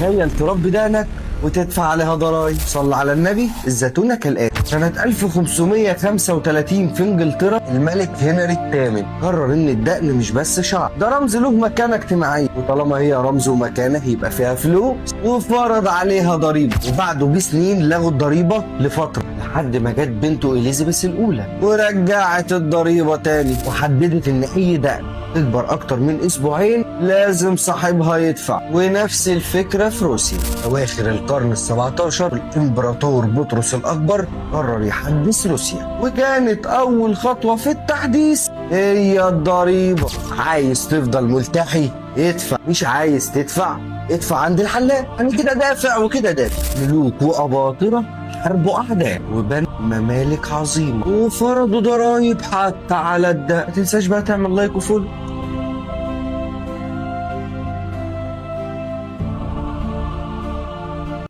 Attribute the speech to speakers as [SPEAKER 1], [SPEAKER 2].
[SPEAKER 1] تخيل تربي دقنك وتدفع عليها ضرايب. صلى على النبي. الزيتونة كالآتي: سنة 1535 في انجلترا، الملك هنري الثامن قرر ان الدقن مش بس شعر، ده رمز له مكانة اجتماعية، وطالما هي رمز ومكانة يبقى فيها فلوس، وفرض عليها ضريبة. وبعده بسنين لغوا الضريبة لفترة لحد ما جت بنته اليزابيث الاولى ورجعت الضريبة تاني، وحددت ان اي دقن تكبر اكتر من اسبوعين لازم صاحبها يدفع. ونفس الفكرة في روسيا اواخر القرن ال17، الامبراطور بطرس الاكبر قرر يحدث روسيا، وكانت اول خطوة في التحديث هي الضريبة. عايز تفضل ملتحي ادفع، مش عايز تدفع ادفع عند الحلاق. يعني كده دافع وكده دافع. ملوك واباطرة حاربوا اعداء وبنوا ممالك عظيمة وفرضوا ضرائب حتى على الدق. ما تنساش بقى تعمل like و follow.